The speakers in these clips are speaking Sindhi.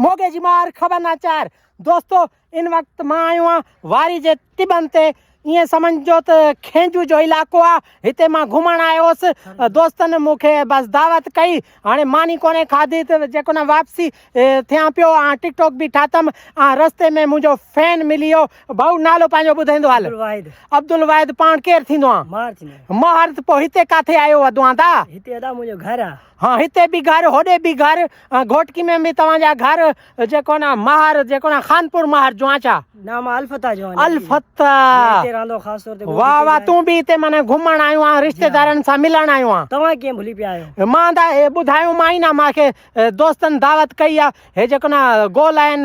موڳي جي مار خبر نه چار. دوستو ان وقت مان آيو آهيان واري جي ٽٻن تي ائين سمجهو ته کينجو جو علائقو آ هتي مان گهمڻ آيو هوس دوستن مون کي بس دعوت ڪئي هاڻي ماني ڪونهي کاڌي ته جيڪو نه واپسي ٿيان پيو آ ٽڪ ٽاڪ به ٺاتم آ رستي ۾ منهنجو فين ملي ويو ڀائو نالو پنهنجو ٻڌائيندو هل عبدالواحد عبدالواحد پاڻ ڪير ٿيندو آ ماهر ٿيندو آهيان. ماهر ته پوء هتي ڪاٿي آيو ادو آندا هتي ادا منهنجو گهر آ. ها هتي به گهر هوڏي به گهر گهوٽڪي ۾ به توهان جا گهر جيڪو نه مهار جيڪو نه خانپور مهار جو آن ڇا؟ نه مان الفتح جو آهيان. الفتح هتي رهندو خاص طور تي واه واه تون به هتي معنی گهمڻ آيو آن رشتيدارن سان ملڻ آيو آن. توهان ڪيئن ڀلي پيا آهيو؟ مان ته هي ٻڌايو مان ئي نه مان کي دوستن دعوت ڪئي آ هي جيڪو نه گول آهن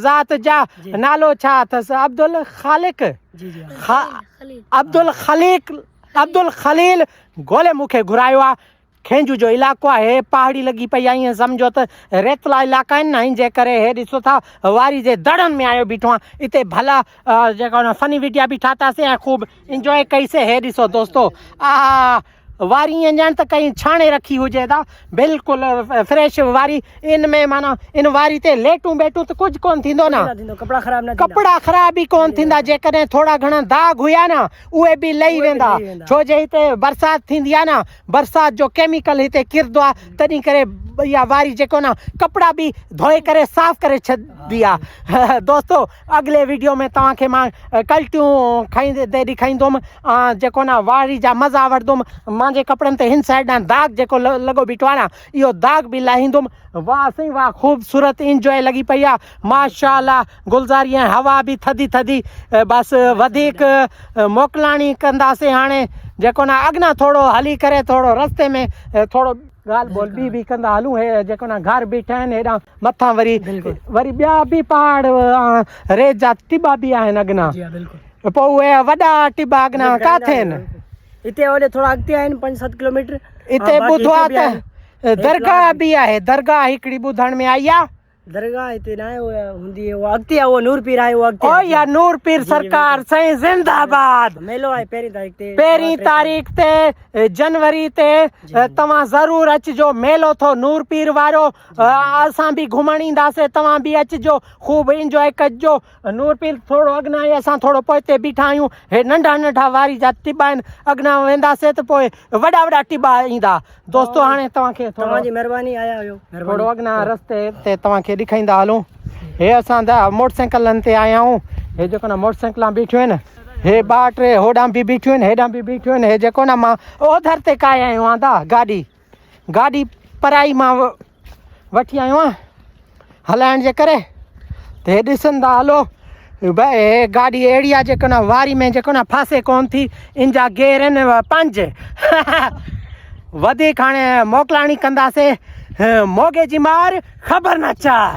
ذات جا نالو ڇا اٿس عبدالخالق جي جي عبدالخليق عبدالخليل گولي مون کي گهرايو آ کينجهو جو علائقو آهي، پهاڙي لڳي پئي آهي، ائين سمجهو ته ريتلا علائقا آهن نه، ان جي ڪري هي ڏسو ٿا واري جي دڙن ۾ آيو بيٺو آهيان، اتي ڀلا جيڪو نه فني وڊيا به ٺاهتاسين ۽ خوب انجوائي ڪئي سي، هي ڏسو دوستو آها واري ائين ڄڻ ته ڪنهن ڇاڻي رکي هجي ته بلڪل فريش واري ان ۾ معنيٰ ان واري تي ليٽون بيٽون ته ڪجهه ڪونه ٿيندو نه، ڪپڙا خراب نه ٿيندا، ڪپڙا خراب ئي ڪونه ٿيندا، جيڪڏهن ٿورا گهڻا داغ هيا نه اهي به لهي ويندا، ڇو جي هتي برسات ٿيندي آهي نه برسات جو ڪيميڪل هتي ڪرندو آ تڏهن ڪري اها واري جيڪو نه ڪپڙا به ڌوئي ڪري صاف ڪري ڇڏندي آ دوستو اڳلي ويڊيو ۾ توهان کي مان ڪلٽيون کائيندي ڏيکائيندم جيڪو نه واري جا مزا وٺندم مانجي ڪپڙن تي هن سائيڊ ڏانهن داغ جيڪو لڳو بيٺو آ نه اهو داغ به لاهيندم واه سائين واه خوبصورت انجوائي لڳي پئي آ ماشاءالله گلزاري ۽ هوا به ٿڌي ٿڌي بس وڌيڪ موڪلاڻي ڪنداسين هاڻي جيڪو نه اڳنا ٿورو هلي ڪري ٿورو رستي ۾ ٿورو ڳالهه ٻولهه ٻي به ڪندا هلون هي جيڪو نه گهر بيٺا آهن هيڏانهن مٿان وري وري ٻيا به پهاڙ ريت جا ٽٻا به آهن اڳنا پوء اهي وڏا ٽٻا اڳنا ڪاٿي آهن هتي هوڏي ٿورا اڳتي آهن 5 7 ڪلوميٽر هتي ٻڌو آ ته درگاهه به آهي درگاهه هڪڙي ٻڌڻ ۾ آئي آ درگاهه هتي ناهي اها هوندي اها اڳتي آهي اهو نور پير آهي اهو اڳتي او يا نور پير سرڪار سائين زنده آباد ميلو آهي پهرين تاريخ تي پهرين تاريخ تي جنوري تي توهان ضرور اچجو ميلو ٿو نور پير وارو اسان به گهمڻ اينداسي توهان به اچجو خوب انجوائي ڪجو نور پير ٿورو اڳنا آهي اسان ٿورو پوئتي بيٺا آهيون هي ننڍا ننڍا واري جا ٽٻا آهن اڳنا وينداسي ته پوء وڏا وڏا ٽٻا ايندا دوستو هاڻي توهان کي ٿورو توهان جي مهرباني آيا آهيو ٿورو اڳنا رستي تي توهان کي ڏيکائيندا هلون هي اسان ته موٽر سائيڪلن تي آيا آهيون هي جيڪو نه موٽر سائيڪلان بيٺيون آهن هي ٻا ٽي هوڏانهن به بيٺيون آهن هيڏانهن به بيٺيون آهن هي جيڪو نه مان اوڌر تي ڪاهي آيو آهيان دا گاڏي گاڏي پرائي مان وٺي آيو آهيان هلائڻ جي ڪري ته هي ڏسندا هلو ڀاء هي گاڏي اهڙي آهي جيڪو نه واري ۾ جيڪو نه ڦاسي ڪون ٿي ان جا گير آهن پنج وڌيڪ هاڻي موڪلاڻي ڪنداسي موڳي جي مار خبر نه چار.